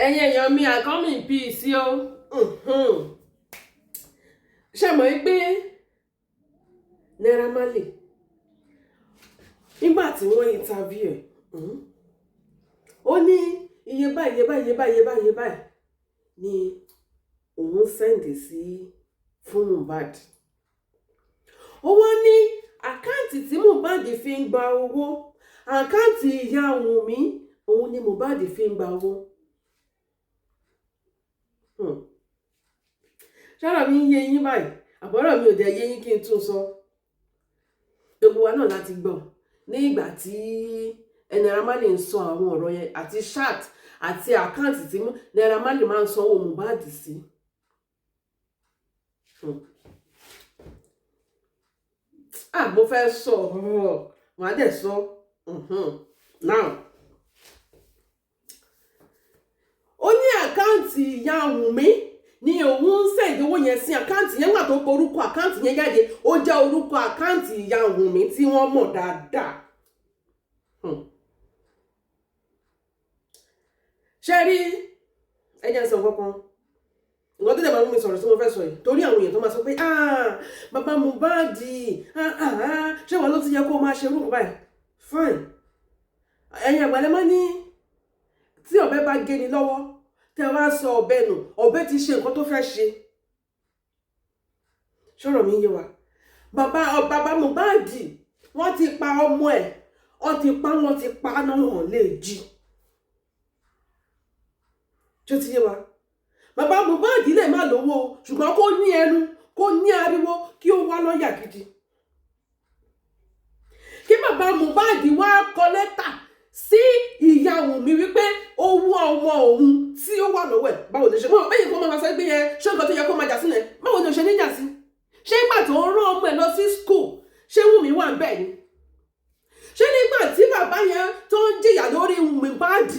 Ẹ̀yin èèyàn mi, I come in peace o. Ṣe mọ̀ pé Naira Marley, nígbà tí wọ́n interview ẹ̀, ó ní iye báyìí, iye báyìí, iye báyìí, iye báyìí, iye báyìí ni òun send sí fún Mohbad. Ó wá ní account tí Mohbad fi ń gba owó, account ìyá Wùnmí, òun ni Mohbad fi ń gba owó. Ṣọ́rọ̀ mi ń yé yín báyìí? Àbọ̀rọ̀ mi ò dẹ̀ yé yín, kí n tún sọ? Gbogbo wa náà láti gbọ́ ní ìgbà tí Naira Marley ń sọ àwọn ọ̀rọ̀ yẹn, àti chat àti account tí Naira Marley máa ń sanwó Mohbad sí. Ah, mo fẹ́ sọ ọ̀rọ̀, màá dẹ̀ sọ now. Ó ní account ìyá Wùnmí ní òun ń send owó yẹn sí. Account yẹn wà tó orúkọ account yẹn jáde, ó jẹ́ orúkọ account ìyá Wùnmí tí wọ́n mọ̀ dáadáa. Ṣé rí, ẹ jẹ́ n sọ kankan. Nǹkan tó dẹ̀ máa mú mi sọ̀rọ̀ tí mo fẹ́ sọ yìí, torí àwọn èèyàn tó máa sọ pé, "Ah, bàbá Mohbad, ah ah, ṣé wàá ló ti yẹ kó o máa ṣe irú báyìí?" Fine, ẹ̀yin àgbàlẹ̀ máa ní tí ọ̀bẹ bá gé ni lọ́wọ́, tẹ́ wá sọ ọ̀bẹ nù, ọ̀bẹ ti ṣe nǹkan tó fẹ́ ṣe. Ṣọ́rọ̀ mi yé wa? Bàbá Mohbad, wọ́n ti pa ọmọ ẹ̀, wọ́n ti pa, wọ́n ti pa náà, wọ́n lè jí. Ṣó ti yé wa? Bàbá Mohbad lè má lówó, ṣùgbọ́n kó ní ẹnu, kó ní ariwo, kí ó wá lọ́ọ̀yà gidi, kí bàbá Mohbad wá kọ lẹ́tà sí ìyá Wùnmí wípé owó ọmọ òun tí ó wà lọ́wọ́ ẹ̀, báwo lè ṣe mọ́ bẹ́yìn kó máa sọ pé yẹn, ṣé nǹkan tó yẹ kó máa jà sílẹ̀, báwo ni o ṣe ní jà sí? Ṣé nígbà tó ń rán ọmọ ẹ̀ lọ sí school, ṣé Wùnmí wà ń bẹ̀ ni? Ṣé nígbà tí bàbá yẹn tó ń jìyà lórí Mohbad,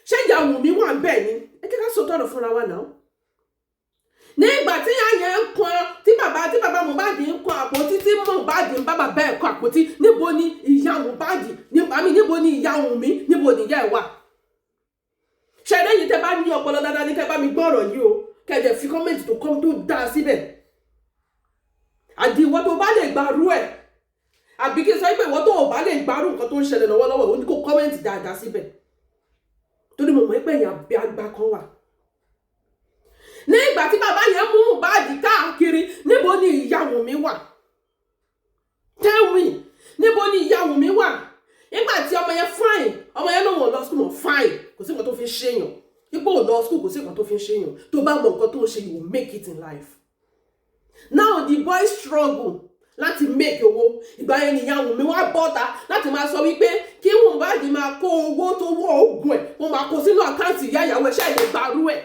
ṣé ìyá Wùnmí wà ń bẹ̀ ni? Ẹ jẹ́ ká sọ tọrọ fúnra wa náà. Nígbà tí ìyá yẹn ń kan, tí bàbá Mohbad ń kan àpótí, tí Mohbad ń bá bàbá ẹ̀ kan àpótí, níbo ni ìyá Mohbad ní àmì, níbo ni ìyá Wùnmí, níbo ni ìyá ẹ̀ wà? Ṣẹlẹ̀ yìí, tẹ́ bá ní ọpọlọ dáadáa ní kẹ́ bá mi gbọ́ ọ̀rọ̀ yìí o, kẹ́ dẹ̀ fi comment tó kọ́ tó dáa síbẹ̀. Àdì ìwọ tó bá lè gbarú ẹ̀, àbí kí n sọ pé ìwọ tó ò bá lè gbarú nǹkan tó ń ṣẹlẹ̀ lọ́wọ́lọ́wọ́, ó ní kó comment dáadáa síbẹ̀, torí mo mọ̀ pé èèyàn àbí àgbà kan wà. Ní ìgbà tí bàbá yẹn mú Mohbad káàkiri, níbo ni ìyá Wùnmí wà? Tell me, níbo ni ìyá Wùnmí wà nígbà tí ọmọ yẹn? Fine, ọmọ yẹn lòun ò lọ school mọ́. Fine, kò sí nǹkan tó fi ń ṣèyàn ipò ò lọ school, kò sí nǹkan tó fi ń ṣèyàn. Tó bá mọ nǹkan tó ń ṣe, you will make it in life. Now the boy struggle láti make owó. Ìgbà yẹn ni ìyá Wùnmí wá bọ́ta láti máa sọ wípé kí Mohbad máa kó owó tó wọ́ oògùn ẹ̀, kó máa kó sínú account ìyá ìyàwó ẹ̀. Ṣáà lè gbàrú ẹ̀?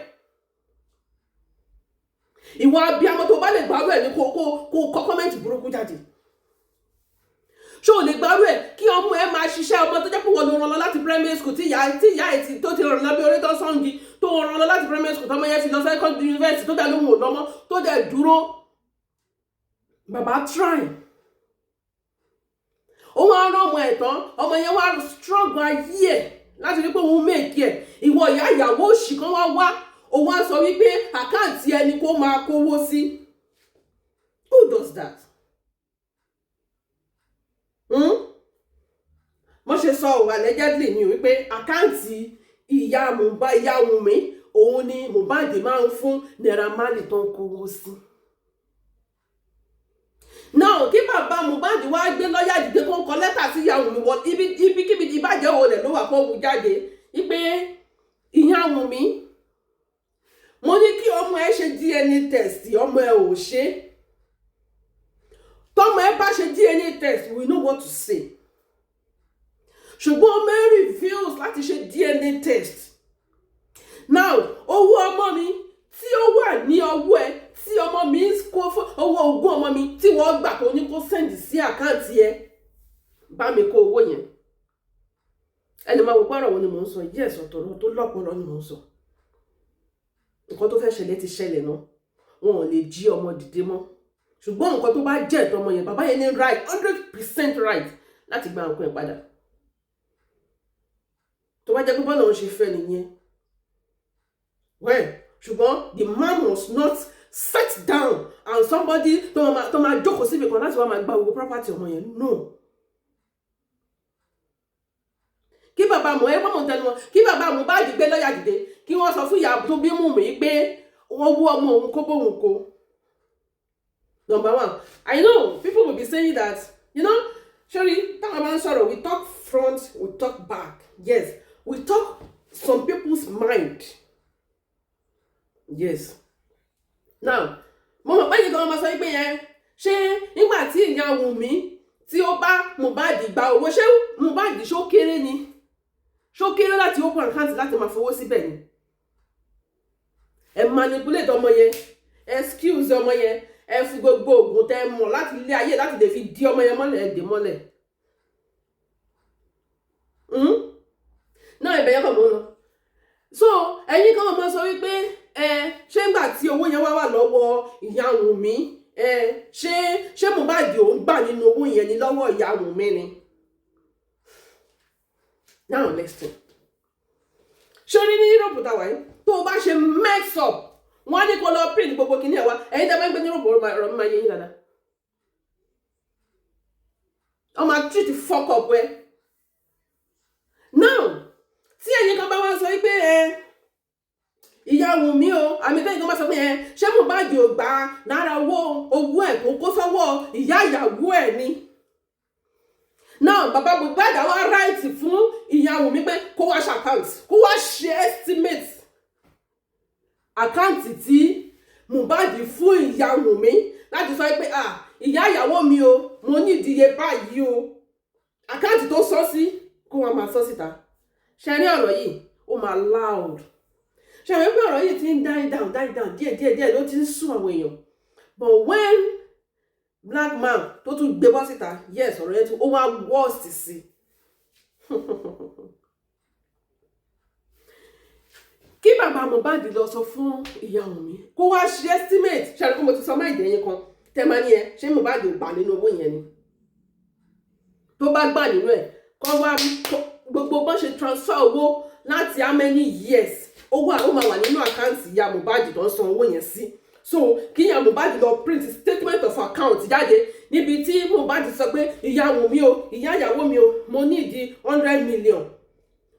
Ìwọ abiyamọ, tó bá lè gbàrú ẹ̀ ní kó kọ comment burúkú jáde. Ṣé o lè gbàrú ẹ̀, kí ọmọ ẹ máa ṣiṣẹ́, ọmọ tó jẹ́ pé wọ́n ló rán lọ láti primary school, tí ìyá ẹ̀ tó ti rán lọ bí orí tó sọ́ngi, tó rán lọ láti primary school, tọmọ yẹn fi lọ secondary, university, tó dẹ̀ lóhùn ò lọ́mọ, tó dẹ̀ dúró? Bàbá try, ó wá rán ọmọ ẹ̀ tán, ọmọ yẹn wá struggle ayé ẹ̀ láti rí pé òun make ẹ̀. Ìwọ ìyá ìyàwó òṣì kan wá wá, òun á sọ wípé account ẹni kó máa kówó sí. Who does that? Hmm? Mo ṣe sọ ò, allegedly ni, wípé account ìyá Mohbad, ìyá Wùnmí, òun ni Mohbad máa ń fún Naira Marley tó ń kówó sí. Náà kí bàbá Mohbad wá gbé lọ́ọ̀yà dìde, kó ń kọ lẹ́tà sí ìyá Wùnmí wọ ibikíbi ìbàjẹ́ òun rẹ̀ ló wà, kó wù jáde wípé, "Ìyá Wùnmí, mo ní kí ọmọ ẹ ṣe DNA test, ọmọ ẹ ò ṣe. Tọmọ ẹ bá ṣe DNA test, we know what to say. Ṣùgbọ́n ọmọ ẹ refuse láti ṣe DNA test. Now, owó ọmọ mi tí ó wà ní ọwọ́ ẹ, tí ọmọ mi kó fún, owó ogún ọmọ mi tí wọ́n gbà tó ní kó send sí account ẹ, bá mi kó owó yẹn." Ẹni máa wò pé ọ̀rọ̀ wo ni mò ń sọ yìí? Ẹ̀sọ̀ tọ̀rọ̀ tó lọ́pọlọ ni mò ń sọ. Nǹkan tó fẹ́ ṣẹlẹ̀ ti ṣẹlẹ̀ náà, wọn ò lè jí ọmọ dìde mọ́. Ṣùgbọ́n nǹkan tó bá jẹ́ ẹ̀tọ́ ọmọ yẹn, bàbá yẹn ní right, 100% right láti gba nǹkan ẹ̀ padà. Tó bá jẹ́ pé bọ́ọ̀lù ń ṣe fẹ́ nìyẹn. Well, ṣùgbọ́n the man must not sit down and somebody tó máa jókòó síbi kan láti wá máa gba gbogbo property ọmọ yẹn. No, kí bàbá mọ̀ ẹ́ pọ́nmọ̀ tẹnu wọn, kí bàbá Mohbad gbé lọ́ọ̀yà dìde, kí wọ́n sọ fún ìyá tó bí Wùnmí pé wọ́n wú ọmọ òun, kó bóun kó. Number one, I know people will be saying that, sorry, táwọn bá ń sọ̀rọ̀, we talk front, we talk back. Yes, we talk some people's mind. Yes. Now, mo mọ̀ pé yìí kan máa sọ pé yẹn, ṣé nígbà tí ìyá Wùnmí tí ó bá Mohbad gba owó, ṣé Mohbad ṣó kéré ni? Ṣó kéré láti open account láti máa fowó síbẹ̀ ni? Ẹ manipulate ọmọ yẹn, excuse ọmọ yẹn, ẹ fi gbogbo oògùn tẹ mọ̀ láti ilé ayé láti lè fi di ọmọ yẹn mọ́lẹ̀, ẹ dè mọ́lẹ̀. Náà ibẹ̀ yẹn kàn mọ́ lọ. So ẹ̀yin kan máa sọ wípé ẹ ṣé ńgbà tí owó yẹn wá wà lọ́wọ́ ìyá Wùnmí, ẹ ṣé Mohbad ò ń gbà nínú owó yẹn ni lọ́wọ́ ìyá Wùnmí ni? Now listen, ṣorí ní Europe táwa yìí, tó o bá ṣe mess up, wọ́n á ní kó lọ print gbogbo kìíní ẹ̀ wá. Ẹ̀yin tẹ́ bá ń gbé ní Europe, ọ̀rọ̀ mi máa yé yín dáadáa. Wọ́n máa treat fuck up ẹ. Now, tí ẹ̀yin kan bá wá sọ wípé ẹ ìyá Wùnmí o, àmì tẹ́yìn kan bá sọ pé ẹ ṣé Mohbad ò gbà lára owó ẹ̀ tó kó sọ́wọ́ ìyá ìyàwó ẹ̀ ni, now bàbá Mohbad wá write fún ìyá Wùnmí pé kó wá ṣe account, kó wá ṣe estimate account tí Mohbad fún ìyá Wùnmí láti sọ pé, "Ah, ìyá ìyàwó mi o, mo ní ìdíye báyìí o." Account tó sọ sí, kó wọn máa sọ síta. Ṣe ní ọ̀rọ̀ yìí, ó máa loud. Ṣe àwọn pé ọ̀rọ̀ yìí ti ń die down, die down díẹ̀ díẹ̀ díẹ̀, ló ti ń sún àwọn èèyàn. But when black man tó tún gbé bọ́ síta, yes, ọ̀rọ̀ yẹn tún ó wá worst sí. Kí bàbá Mohbad lọ sọ fún ìyá Wùnmí kó wá ṣe estimate. Ṣe àdúgbò mo ti sọ máa ìdẹ́yìn kan tẹ́ máa ní ẹ ṣé Mohbad ò gbà nínú owó yẹn ni? Tó bá gbà nínú ẹ̀, kọ́ wá gbogbo bọ́n ṣe transfer owó láti how many years, owó àwọn máa wà nínú account ìyá Mohbad tó ń san owó yẹn sí. So kí ìyá Mohbad lọ print statement of account jáde níbi tí Mohbad sọ pé, "Ìyá Wùnmí o, ìyá ìyàwó mi o, mo ní ìdí 100 million,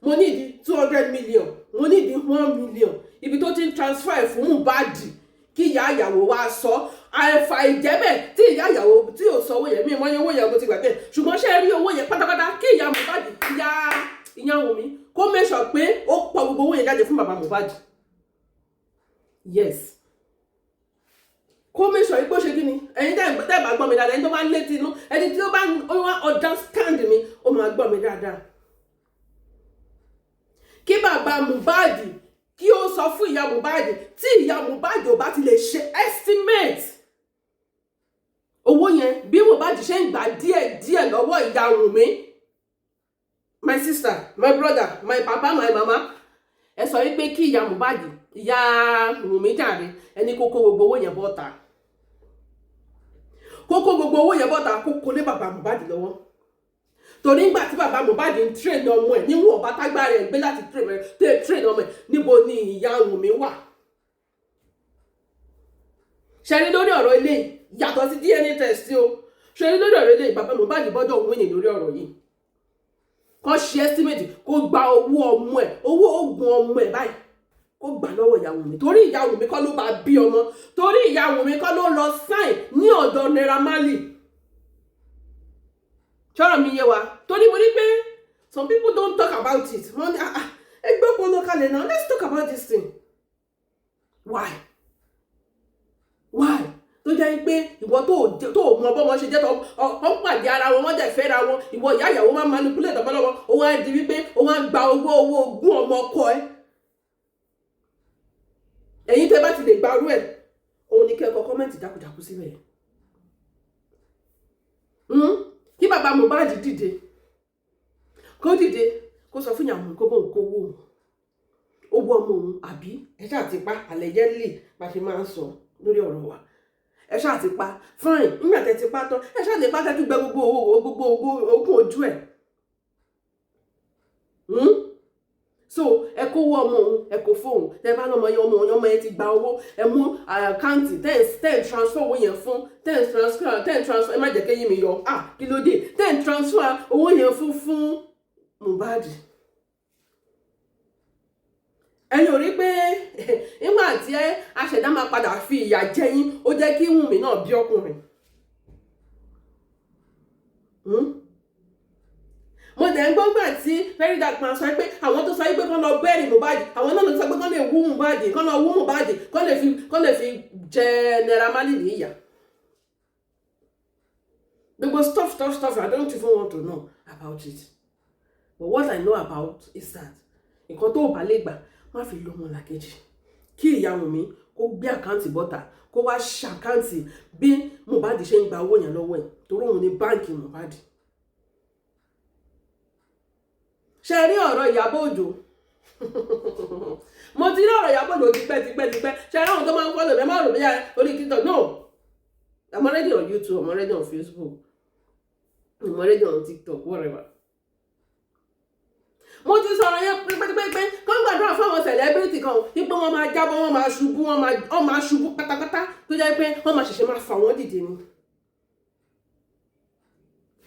mo ní ìdí 200 million, mo ní ìdí 1 million," ibi tó ti ń transfer ẹ̀ fún Mohbad, kí ìyá ìyàwó wa sọ. Àìfà ìjẹ́bẹ̀ tí ìyá ìyàwó tí ò sọ owó yẹn, mi mọ iye owó yẹn, mo ti gbàgbé. Ṣùgbọ́n ṣé ẹ rí owó yẹn pátápátá, kí ìyá Mohbad, ìyá Wùnmí, kó make sure pé ó pọ̀ gbogbo owó yẹn jáde fún bàbá Mohbad. Yes, kó make sure pé ó ṣe kí ni. Ẹ̀yin tẹ́ bá gbọ́ mi dáadáa, ẹni tó bá ń létí inú, ẹni tí ó bá ń understand mi, ó máa gbọ́ mi dáadáa. Kí bàbá Mohbad kí ó sọ fún ìyá Mohbad, tí ìyá Mohbad ò bá ti lè ṣe estimate owó yẹn bí Mohbad ṣe ń gbà díẹ̀ díẹ̀ lọ́wọ́ ìyá Wùnmí, my sister, my brother, my papa, my mama, ẹ sọ wípé kí ìyá Mohbad, ìyá Wùnmí jàre, ẹni kó kó gbogbo owó yẹn bọ́ta, kó kó gbogbo owó yẹn bọ́ta, kó kó lé bàbá Mohbad lọ́wọ́. Torí ńgbà tí bàbá Mohbad ń train ọmọ ẹ̀, níwọ̀n ọba tágbára ẹ̀ gbé láti train ọmọ ẹ̀, níbo ni ìyá Wùnmí wà? Ṣe rí lórí ọ̀rọ̀ ilé, yàtọ̀ sí DNA test o, ṣe rí lórí ọ̀rọ̀ ilé, bàbá Mohbad gbọ́dọ̀ win lórí ọ̀rọ̀ yìí. Kó ṣe estimate, kó gba owó ọmọ ẹ̀, owó oògùn ọmọ ẹ̀ báyìí, kó gbà lọ́wọ́ ìyá Wùnmí, torí ìyá Wùnmí kọ́ ló bá bí ọmọ, torí ìyá Wùnmí kọ́ ló lọ sign ní ọ̀dọ̀ Naira Marley. Ṣọ́rọ̀ mi yé wa? Torí mo rí pé some people don't talk about it. Wọ́n ní, "Ah ah, ẹgbẹ́ ọpọlọ kalẹ̀ náà, let's talk about this thing." Why tó jẹ́ pé ìwọ tó mọ bọ́mọ ṣe jẹ́, tó ọ pàdé ara wọn, wọ́n dẹ̀ fẹ́ra wọn, ìwọ ìyá ìyàwó máa manipulate ọmọ lọ́wọ́, ó wá di wípé ó wá gba owó ogún ọmọ ọkọ ẹ? Ẹ̀yin tẹ́ bá ti lè gbarú ẹ̀, òun ni kẹ́ ẹ kọ comment jákujàku síbẹ̀. Kí bàbá Mohbad dìde, kó dìde, kó sọ fún ìyàwó kó bóun kó owó ọmọ òun, àbí ẹ ṣáà ti pa allegedly, bá ṣe máa ń sọ lórí ọ̀rọ̀ wa. Ẹ ṣáà ti pa, fine. Nígbà tẹ́ ti pa tán, ẹ ṣáà lè pa tẹ́ tún gbẹ gbogbo owó, gbogbo ogún ojú ẹ̀. So ẹ kó owó ọmọ òun, ẹ kó fóun. Tẹ bá lọmọ yẹn, ọmọ òun, ọmọ yẹn ti gba owó, ẹ mú account ten transfer owó yẹn fún, ten transfer. Ẹ má jẹ́ kéyìn mi yọ. Ah, kí ló dé? Ten transfer owó yẹn fún Mohbad. Ẹ̀yin ò rí pé nígbà tí aṣẹ̀dá máa padà fi ìyà jẹ yín, ó jẹ́ kí Wùnmí náà bí ọkùnrin? Mo dẹ̀ ń gbọ́ngbà tí Very Dark Man sọ pé àwọn tó sọ pé kán lọ bury Mohbad, àwọn náà ló sọ pé kán lè wú Mohbad, kán lọ wú Mohbad, kán lè fi jẹ Naira Marley ní ìyà. Gbogbo stuff stuff stuff, I don't even want to know about it, but what I know about is that nǹkan tó ò bá lè gbà, má fi lọ́mọ làkejì. Kí ìyá Wùnmí kó gbé account bọ́ta, kó wá ṣe account bí Mohbad ṣe ń gba owó yẹn lọ́wọ́ ẹ̀, torí òun ní báǹkì Mohbad. Ṣe rí ọ̀rọ̀ Ìyábọ̀ Òjó? Mo ti rí ọ̀rọ̀ Ìyábọ̀ Òjó tipẹ́ tipẹ́ tipẹ́. Ṣe rí àwọn tó máa ń follow mi, ẹ má rò bóyá orí TikTok. No, I'm already on YouTube, I'm already on Facebook, I'm already on TikTok, whatever. Mo ti sọ̀rọ̀ yẹn pẹ́pẹ́pẹ́. Kán gbàdúrà fún àwọn celebrity kan wípé wọ́n máa jábọ́, wọ́n máa ṣubú, wọ́n máa ṣubú pátápátá, tó jẹ́ pé wọ́n máa ṣẹ̀ṣẹ̀ máa fà wọ́n dìde ni.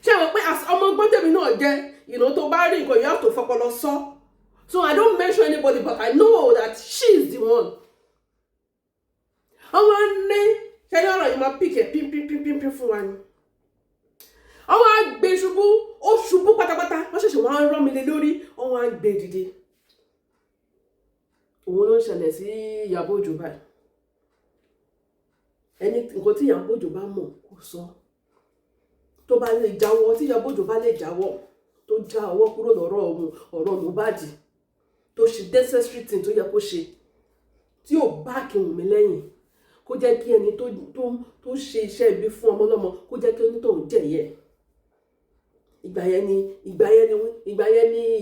Ṣé àwọn pé ọmọ ọgbọ́n tèmi náà jẹ́ ìnà tó bá rí nǹkan, you have to fọpọlọ sọ. So I don't mention anybody, but I know that she is the one. Ọmọ ní ṣe ní ọ̀rọ̀ yìí máa pick ẹ̀ pín pín pín pín pín fún wa ni. Àwọn á gbé ṣubú, ó ṣubú pátápátá, wọ́n ṣẹ̀ṣẹ̀ wọ́n á rán mi lé lórí, wọ́n á gbé dìde. Òun ló ń ṣẹlẹ̀ sí Ìyábọ̀ Òjó báyìí. Ẹni nǹkan tí Ìyábọ̀ Òjó bá mọ̀, kó sọ. Tó bá lè jáwọ́, tí Ìyábọ̀ Òjó bá lè jáwọ́, tó já ọwọ́ kúrò lọ́rọ̀ òun, ọ̀rọ̀ Mohbad, tó ṣe necessary thing tó yẹ kó ṣe, tí ò bá kí Wùnmí lẹ́yìn, kó jẹ́ kí ẹni tó ṣe iṣẹ́ ibi fún ọmọ ọlọ́mọ, kó jẹ́ kí onítọ̀hún jẹ̀yẹ. Ìgbà yẹn ni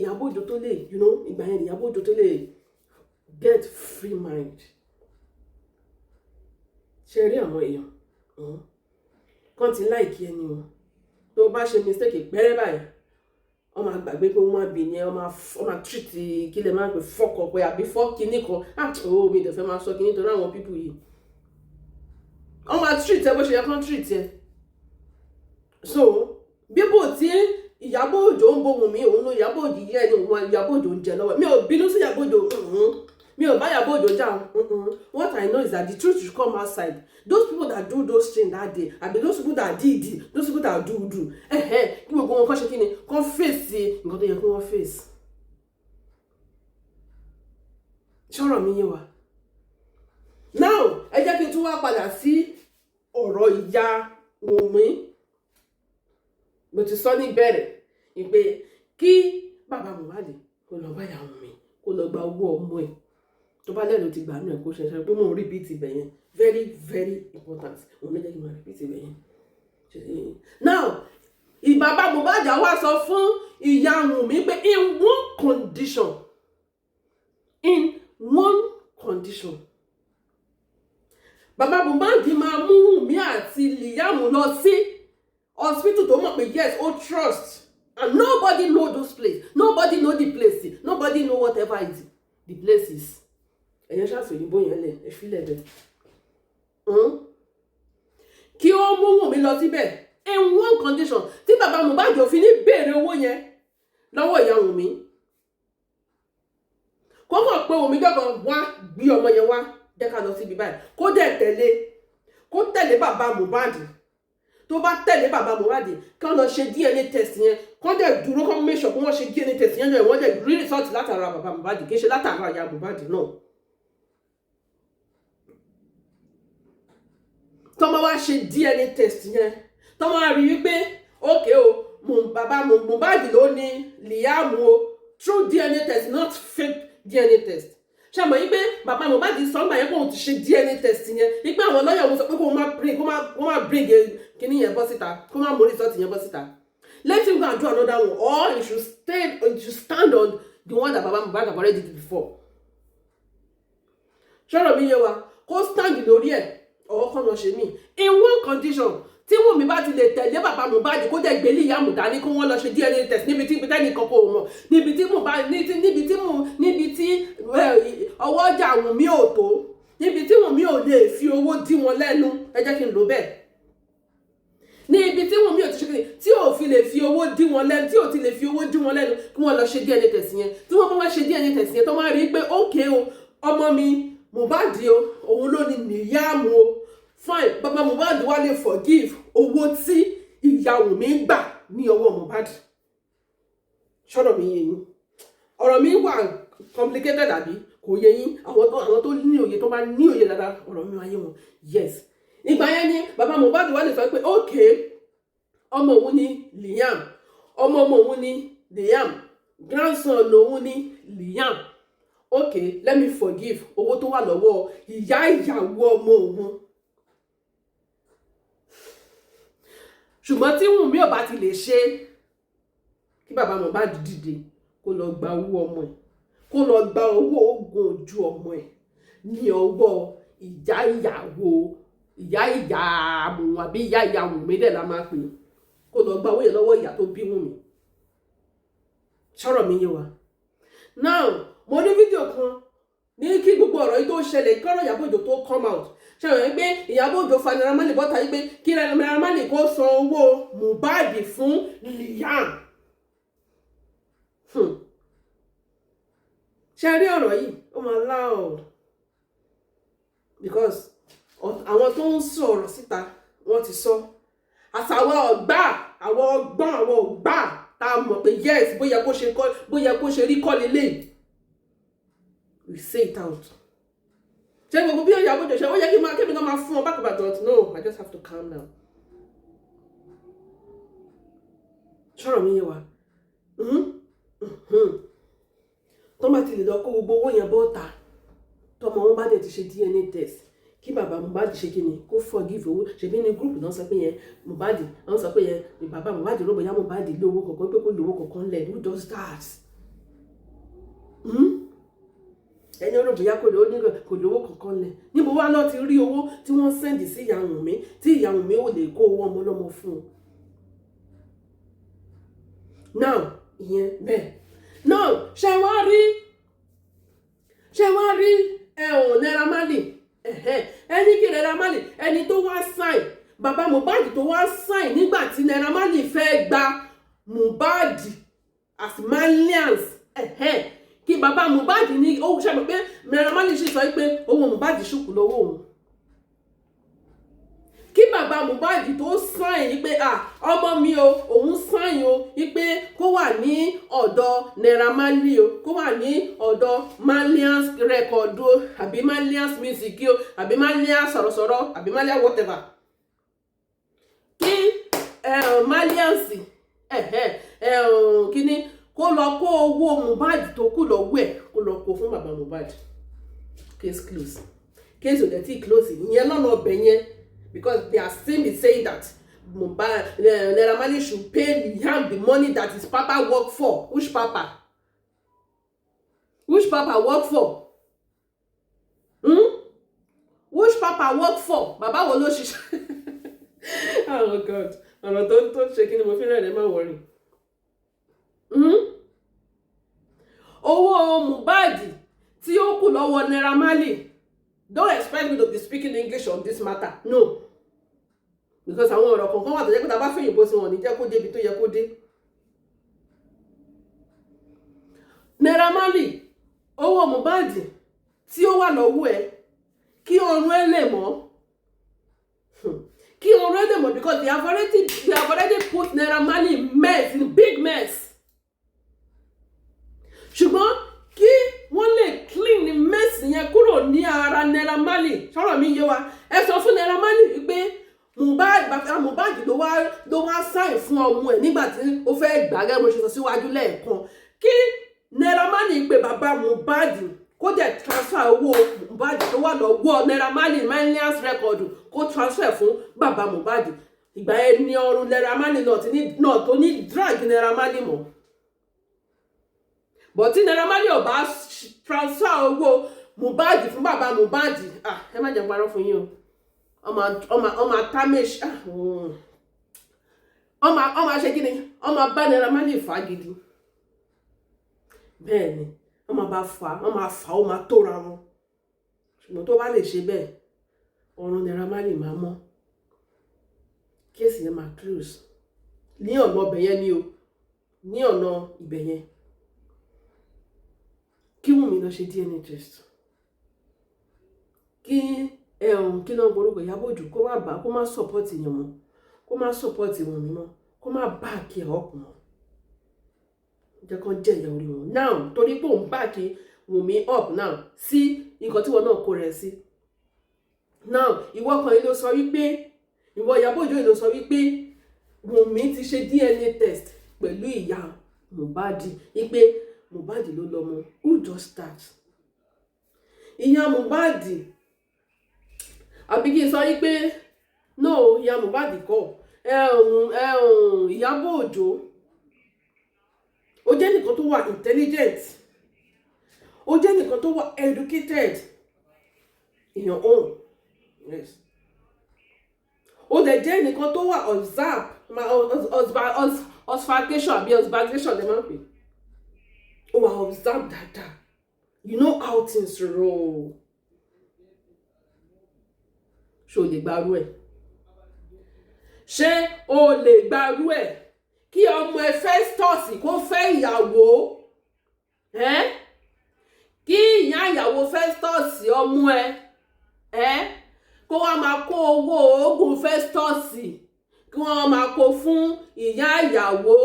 Ìyábọ̀ Òjó tó lè you know ìgbà yẹn ni Ìyábọ̀ Òjó tó lè get free mind. Ṣe rí àwọn èèyàn kàn ti like ẹni o, tó bá ṣe mistake pẹ́rẹ́ báyìí, wọ́n máa gbàgbé pé wọ́n máa bì ní ẹ, wọ́n máa treat kí lè máa pè fọ́kọ̀ pé àbí fọ́ kinní kan. Ah, oh, mi dẹ̀ fẹ́ máa sọ kinní torí àwọn people yìí, wọ́n máa treat ẹ bó ṣe yẹ kán treat ẹ. So bíbò tí Ìyábọ̀ Òjó ń bohùn mi, òun ló Ìyábọ̀ Òjó yẹ ẹni òun Ìyábọ̀ Òjó ń jẹ lọ́wọ́. Mi ò bínú sí Ìyábọ̀ Òjó, mi ò bá Ìyábọ̀ Òjó jà. What I know is that the truth should come outside. Those people that do those things that day, àbí those people that did, those people that do kí gbogbo wọn kọ́ ṣe kí ni, kọ́ face nǹkan tó yẹ kí wọ́n face. Ṣọ́rọ̀ mi yé wa? Now, ẹ jẹ́ kí n tún wá padà sí ọ̀rọ̀ ìyá Wùnmí. Mo ti sọ ní bẹ̀rẹ̀ ìpè kí bàbá Mohbad kó lọ bá ìyá Wùnmí, kó lọ gba owó ọmọ ẹ̀. Tó bá lẹ́nu ti gbà nù ẹ̀, kó ṣẹṣẹ pé mò ń repeat ibẹ̀ yẹn. Very very important, òun ló jẹ́ kí n máa repeat ibẹ̀ yẹn. Now, ìbàbá Mohbad wá sọ fún ìyá Wùnmí pé in one condition, bàbá Mohbad máa mú Wùnmí àti Liam lọ sí hospital tó mọ̀ pé yes, ó trust, and nobody know those place, nobody know the place, nobody know whatever it the place is. Ẹ̀yẹn ṣàfihàn yẹn lẹ̀, ẹ filẹ̀ bẹ́ẹ̀. Kí ó mú Wùnmí lọ síbẹ̀ in one condition, tí bàbá Mohbad ò fi ní béèrè owó yẹn lọ́wọ́ ìyá Wùnmí, kó kàn pé Wùnmí jọ̀kan wá, gbé ọmọ yẹn wá, jẹ́ ká lọ síbi báyìí, kó dẹ̀ tẹ̀lé, kó tẹ̀lé bàbá Mohbad. Tó bá tẹ̀lé bàbá Mohbad, kán lọ ṣe DNA test yẹn, kán dẹ̀ dúró, kán make sure kó wọ́n ṣe DNA test yẹn náà, wọ́n dẹ̀ rí result látara bàbá Mohbad, kì í ṣe látara ìyá Mohbad náà. Tọ́ máa wá ṣe DNA test yẹn, tọ́ máa rí wípé okay o, bàbá Mohbad ló ní Liam o, true DNA test, not fake DNA test. Ṣe mọ̀ wípé bàbá Mohbad sọ ọ́ngbà yẹn pé òun ti ṣe DNA test yẹn, wípé àwọn lọ́yà òun sọ pé kó má bring kíní yẹn bọ́ síta, kó má mú result yẹn bọ́ síta. Let him go and do another one, or he should stand on the one that bàbá Mohbad have already did before. Ṣọ́rọ̀ mi yé wa? Kó stand lórí ẹ̀, ọwọ́ kan lọ ṣe mí in one condition tí Tí Wùnmí bá ti lè tẹ̀lé bàbá Mohbad, kó dẹ̀ gbé Liam dání, kó wọ́n lọ ṣe DNA test níbi tí tẹ́nìkan kò mọ̀, níbi tí Mohbad níbi tí níbi tí ọwọ́ ọjà Wùnmí ò tó, níbi tí Wùnmí ò lè fi owó dí wọn lẹ́nu, ẹ jẹ́ kí n lò bẹ́ẹ̀, ní ibi tí Wùnmí ò ti ṣe kí tí ò fi lè fi owó dí wọn lẹ́nu, tí ò ti lè fi owó dí wọn lẹ́nu, kí wọ́n lọ ṣe DNA test yẹn. Tí wọ́n bá wá ṣe DNA test yẹn, tó wá rí i pé ókè o, ọmọ mi Mohbad o, òun ló ní Liam o, fine, bàbá Mohbad wá lè forgive owó tí ìyá Wùnmí gbà ní ọwọ́ Mohbad. Ṣọ́rọ̀ mi yé yín? Ọ̀rọ̀ mi wà complicated àbí kò yé yín? Àwọn tó ní òye, tó bá ní òye dáadáa, ọ̀rọ̀ mi wá yé wọn. Yes, ìgbà yẹn ni bàbá Mohbad wá lè sọ pé okay, ọmọ òun ni Liam, ọmọ ọmọ òun ni Liam, grandson òun ni Liam, okay, let me forgive owó tó wà lọ́wọ́ ìyá ìyàwó ọmọ òun. Ṣùgbọ́n tí Wùnmí ò bá ti lè ṣe, kí bàbá Mohbad dìde, kó lọ gba owó ọmọ ẹ̀, kó lọ gba owó oògùn ojú ọmọ ẹ̀ ní ọwọ́ ìyá ìyàwó, ìyá ìyá àmùn àbí ìyá ìyá Wùnmí dẹ̀ la máa pè, kó lọ gba owó yẹn lọ́wọ́ ìyá tó bí Wùnmí. Ṣọ́rọ̀ mi yé wa? Now, mo ní fídíò kan ní kí gbogbo ọ̀rọ̀ yìí tó ṣẹlẹ̀, kọ́rọ̀ Ìyábọ̀ Òjó tó come out. Ṣe wọ́n pé Ìyábọ̀ Òjó fa Naira Marley bọ́ta yìí pé kí Naira Marley kó san owó Mohbad fún Liam? Ṣe rí ọ̀rọ̀ yìí, ó máa loud because àwọn tó ń sọ̀rọ̀ síta, wọ́n ti sọ àtàwọn ọ̀gbà, àwọn ọgbọ́n, àwọn ọ̀gbà tá a mọ̀ pé yes, bóyá kó ṣe kọ́, bóyá kó ṣe rí kọ́ lélẹ̀, we say it out. Ṣé gbogbo bí Ìyábọ̀ Òjó ṣe, ó yẹ kí n máa kébì náà máa fún ọ back back, but no, I just have to calm down. Ṣọ́rọ̀ mi yé wa? Tó bá ti lè lọ kó gbogbo owó yẹn bọ́ta, tọmọ wọn bá dẹ̀ ti ṣe DNA test, kí bàbá Mohbad ṣe kí ni, kó forgive owó. Ṣèbí ní group náà sọ pé yẹn Mohbad, wọ́n sọ pé yẹn bàbá Mohbad rò bóyá Mohbad lówó kankan, pé kó lówó kankan lẹ̀. Who does that? Ẹni ọ̀rọ̀ bóyá kò lówó, kò lówó kankan lẹ̀, níbo wá lọ́ọ́ ti rí owó tí wọ́n send sí ìyá Wùnmí, tí ìyá Wùnmí ò lè kó owó ọmọ ọlọ́mọ fún un? Now, ìyẹn bẹ́ẹ̀. Now, ṣé wá rí ẹ̀hún Naira Marley, ẹni kí Naira Marley, ẹni tó wá sign, bàbá Mohbad tó wá sign nígbà tí Naira Marley fẹ́ gba Mohbad as Marlians, kí bàbá Mohbad ní ó ṣàmì pé Naira Marley sì sọ pé owó Mohbad ṣùkú lọ́wọ́ òun, kí bàbá Mohbad tó sign yìí pé ah, ọmọ mi o, òun sign o wípé kó wà ní ọ̀dọ̀ Naira Marley o, kó wà ní ọ̀dọ̀ Marlians record o, àbí Marlians music o, àbí Marlians sọ̀rọ̀sọ̀rọ̀, àbí Marlians whatever, kí Marlians kíní kó lọ kó owó Mohbad tó kù lọ́wọ́ ẹ̀, kó lọ kó fún bàbá Mohbad. Case close. Case ò dẹ̀ tí close ìyẹn lọ́nà ọbẹ̀ yẹn, because they are still be saying that Mohbad, Naira Marley should pay Liam the money that his papa work for. Which papa? Which papa work for? Hmm? Which papa work for? Bàbá wo ló ṣiṣẹ́? Oh God, ọ̀rọ̀ tó ṣe kí ni mo fi rẹ̀ ẹ́, má worry. Owó Mohbad tí ó kù lọ́wọ́ Naira Marley, don't expect me to be speaking English on this matter, no, because àwọn ọ̀rọ̀ kọ̀ọ̀kan wà tó jẹ́ pé tá a bá fẹ̀yìnbó sí, wọn ní jẹ́ kó débi tó yẹ kó dé. Naira Marley, owó Mohbad tí ó wà lọ́wọ́ ẹ̀, kí ọrùn ẹ lè mọ́, kí ọrùn ẹ lè mọ́, because they have already put Naira Marley in mess, in big mess. Ṣùgbọ́n kí wọ́n lè clean mess yẹn kúrò ní ara Naira Marley, sọ̀rọ̀ mi yé wa? Ẹ sọ fún Naira Marley wípé Mohbad, bàbá Mohbad ló wá sign fún ọmọ ẹ̀ nígbà tí ó fẹ́ gbà, gẹ́gẹ́ bó ṣe sọ síwájú lẹ́ẹ̀kan, kí Naira Marley pé bàbá Mohbad, kó dẹ̀ transfer owó Mohbad tó wà lọ́wọ́ Naira Marley, Marlians record, kó transfer fún bàbá Mohbad. Ìgbà yẹn ní ọrùn Naira Marley náà ti ní náà tó ní drag Naira Marley mọ́. But tí Naira Marley ò bá transfer owó Mohbad fún bàbá Mohbad, ah, ẹ má jẹ́ parọ́ fún yín o. Ọmọ tarnish, ọmọ ṣe kí ni, ọmọ bá Naira Marley fà gidi. Bẹ́ẹ̀ ni, ọmọ bá fà, ọmọ fà, ó máa tóra wọn. Ṣùgbọ́n tó bá lè ṣe bẹ́ẹ̀, ọ̀run Naira Marley máa mọ́, case yẹn máa close ní ọ̀nà ọbẹ̀ yẹn ni o, ní ọ̀nà ibẹ̀ yẹn. Kí Wùnmí lọ ṣe DNA test, kí ẹ̀hún kí ló ń borúkọ Ìyábọ̀ Òjó, kó má bá, kó má support yẹn mọ́, kó má support Wùnmí mọ́, kó má back ẹ̀ up mọ́. Jẹ́ kán jẹ́ ìyà orí wọn now, torí pé òun back Wùnmí up now sí nǹkan tí wọn náà kó rẹ̀ sí now. Ìwọ kan yìí ló sọ wípé, ìwọ Ìyábọ̀ Òjó yìí ló sọ wípé Wùnmí ti ṣe DNA test pẹ̀lú ìyá Mohbad, wípé Mohbad ló lọ́mọ. Who just start ìyá Mohbad? Àbí kí n sọ wípé no, ìyá Mohbad kọ́, ẹ̀hún ẹ̀hún. Ìyábọ̀ Òjó, ó jẹ́ nìkan tó wà intelligent, ó jẹ́ nìkan tó wà educated in your own, yes. Ó dẹ̀ jẹ́ nìkan tó wà observe, observation àbí observation lè máa ń pè. Ó wà observe dáadáa. You know how things roll. Ṣé o lè gbarú ẹ̀? Ṣé o lè gbarú ẹ̀ kí ọmọ ẹ Festus kó fẹ́ ìyàwó, kí ìyá ìyàwó Festus, ọmọ ẹ, kó wá máa kó owó oògùn Festus, kí wọ́n máa kó fún ìyá ìyàwó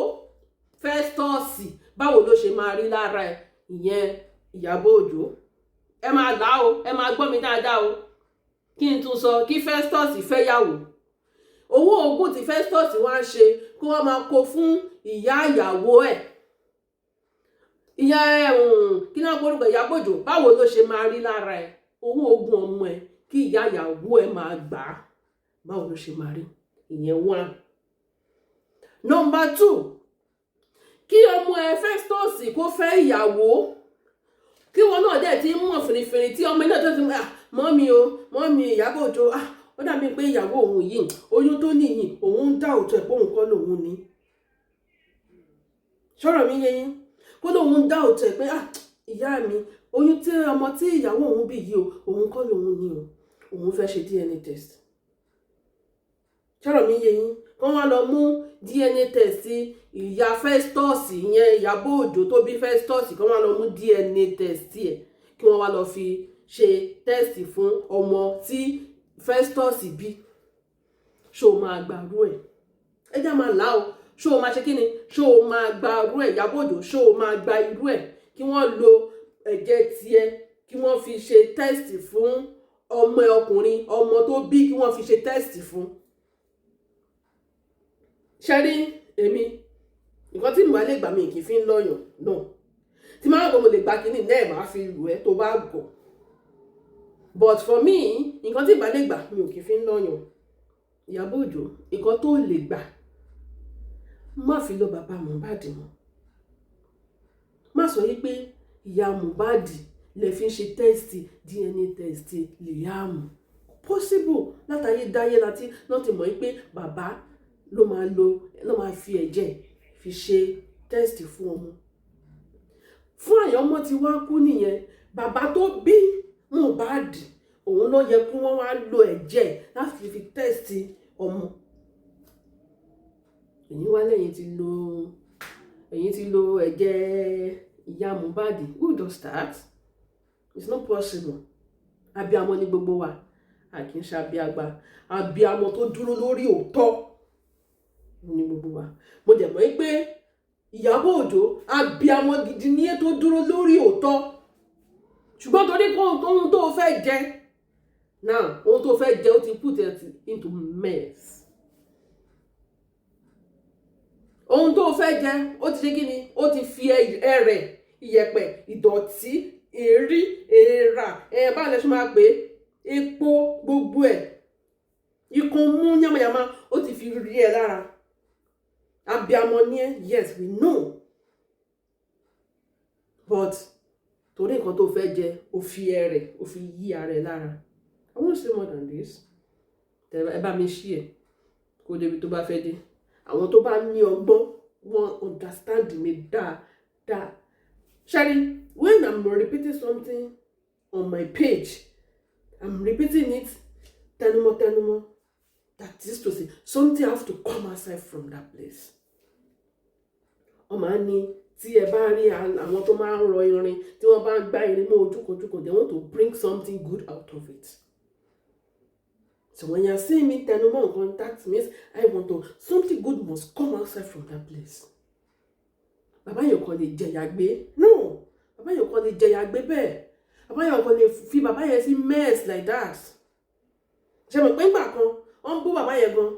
Festus? Báwo ló ṣe máa rí lára ẹ ìyẹn, Ìyábọ̀ Òjó? Ẹ máa là ó, ẹ máa gbọ́ mi dáadáa o. Kí n tún sọ, kí Festus fẹ́yàwó, owó oògùn tí Festus wá ń ṣe, kí wọ́n máa kó fún ìyá ìyàwó ẹ̀, ìyá kí náà gbórúkọ, Ìyábọ̀ Òjó, báwo ló ṣe máa rí lára ẹ? Owó oògùn ọmọ ẹ, kí ìyá ìyàwó ẹ máa gbà á, báwo ló ṣe máa rí? Ìyẹn one. Number two, kí ọmọ ẹ Festus kó fẹ́ ìyàwó, kí wọn náà dẹ̀ ti ń mọ̀ fìrìfìrì, tí ọmọ náà tó ti mọ̀, mummy o, mummy Ìyábọ̀ Òjó, ah, ó dàbí pé ìyàwó òun yìí, oyún tó níyì, òun ń dá òótọ́ ẹ̀ pé òun kọ́ lòun ní. Sọ̀rọ̀ mi yé yín? Kó lóun ń dá òótọ́ ẹ̀ pé, ah, ìyá mi, oyún tí ọmọ tí ìyàwó òun bí yìí o, òun kọ́ lòun ní o, òun fẹ́ ṣe DNA test. Sọ̀rọ̀ mi yé yín? Kán wá lọ mú DNA test ìyá Festus yẹn, Ìyábọ̀ Òjó tó bí Festus, kán wá lọ mú DNA test ẹ̀, kí wọ́n wá lọ fi ṣe test fún ọmọ tí Festus bí. Ṣó máa gbàrú ẹ̀? Ẹ já máa là ó. Ṣó o máa ṣe kí ni? Ṣó o máa gba irú ẹ̀, Ìyábọ̀ Òjó? Ṣó o máa gba irú ẹ̀, kí wọ́n lo ẹ̀jẹ̀ tiẹ̀, kí wọ́n fi ṣe test fún ọmọ ẹ ọkùnrin, ọmọ tó bí, kí wọ́n fi ṣe test fún? Ṣe rí èmi, nǹkan tí mo lè gbà, mí kì í fi ń lọ́yàn náà. Tí máa ń gbọ́, mo lè gba kínní náà, máa fi lù ẹ́ tó bá gọ̀. But for me, nǹkan tí ìbá lè gbà, mi ò kì í fi ń lọ́yàn. Ìyábọ̀ Òjó, nǹkan tó lè gbà, má fi lọ bàbá Mohbad mọ́. Má sọ yí pé ìyá Mohbad lè fi ń ṣe test, DNA test Liam. Possible látàyè dáyé láti náà ti mọ̀ pé bàbá ló máa lo, ló máa fi ẹ̀jẹ̀ fi ṣe test fún ọmọ. Fún àyànmọ́ tí wá kú nìyẹn. Bàbá tó bí Mohbad, òun ló yẹ kí wọ́n wá lo ẹ̀jẹ̀ láti fi test ọmọ. Èyí wá lẹ́yìn ti lo, ẹ̀yin ti lo ẹ̀jẹ̀ ìyá Mohbad. Who does that? It's not possible. Abiamọ ní gbogbo wa, a kì í ṣe abiagba. Abiamọ tó dúró lórí òótọ́ ní gbogbo wa. Mo dẹ̀ mọ̀ pé Ìyábọ̀ Òjó, abiamọ gidi ní tó dúró lórí òótọ́. Ṣùgbọ́n torí pé ohun tó fẹ́ jẹ now, ohun tó fẹ́ jẹ, ó ti put it into mess. Ohun tó fẹ́ jẹ, ó ti ṣe kí ni, ó ti fi ẹrẹ̀, ìyẹ̀pẹ̀, ìdọ̀tí, èérí, èèrà ẹ̀, báwo lẹ ṣe máa pè é, epo, gbogbo ẹ̀, ikùn mú yánmayànmá, ó ti fi rí ẹ lára. Abiamọ ni ẹ, yes, we know, but torí nǹkan tó fẹ́ jẹ, ó fi ẹrẹ̀, ó fi yí ara ẹ lára. I won't say more than this. Ẹ bá mi share kó débi tó bá fẹ́ dé. Àwọn tó bá ní ọgbọ́n, wọ́n understand mi dáadáa. Ṣé ẹ rí, when I'm repeating something on my page, I'm repeating it tẹnumọ́ tẹnumọ́. That is to say, something have to come outside from that place. Wọ́n máa ń ní tí ẹ bá rí àwọn tó máa ń rọ irin, tí wọ́n bá ń gbá irin mọ́ ojúkojúko, they want to bring something good out of it. So when you are seeing me tẹnumọ́ nǹkan, that means I want to something good must come outside from that place. Bàbá yẹn kàn lè jẹ̀yà gbé. No, bàbá yẹn kàn lè jẹ̀yà gbé bẹ́ẹ̀. Bàbá yẹn kàn lè fi bàbá yẹn sí mess like that. Ṣe mọ̀ pé ńgbà kan wọ́n ń bú bàbá yẹn gan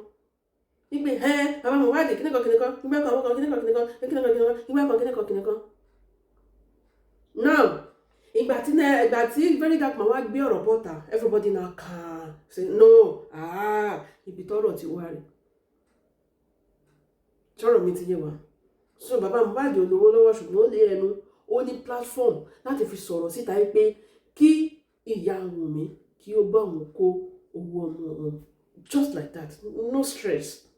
wípé ẹ bàbá Mohbad kíníkan kíníkan, ìgbà kan àwọn kan kíníkan kíníkan kíníkan kíníkan, ìgbà kan kíníkan kíníkan. Now, ìgbà tí Very Dark Man wá gbé ọ̀rọ̀ bọ́ta, everybody now can say no. Ah, ibi tọ́rọ̀ ti wá rè, sọ̀rọ̀ mi ti yé wa. So bàbá Mohbad ò lówó lọ́wọ́, ṣùgbọ́n ó lé ẹnu, ó ní platform láti fi sọ̀rọ̀ síta pé kí ìyá Wùnmí kí ó bá òun kó owó ọmọ òun, just like that, no stress.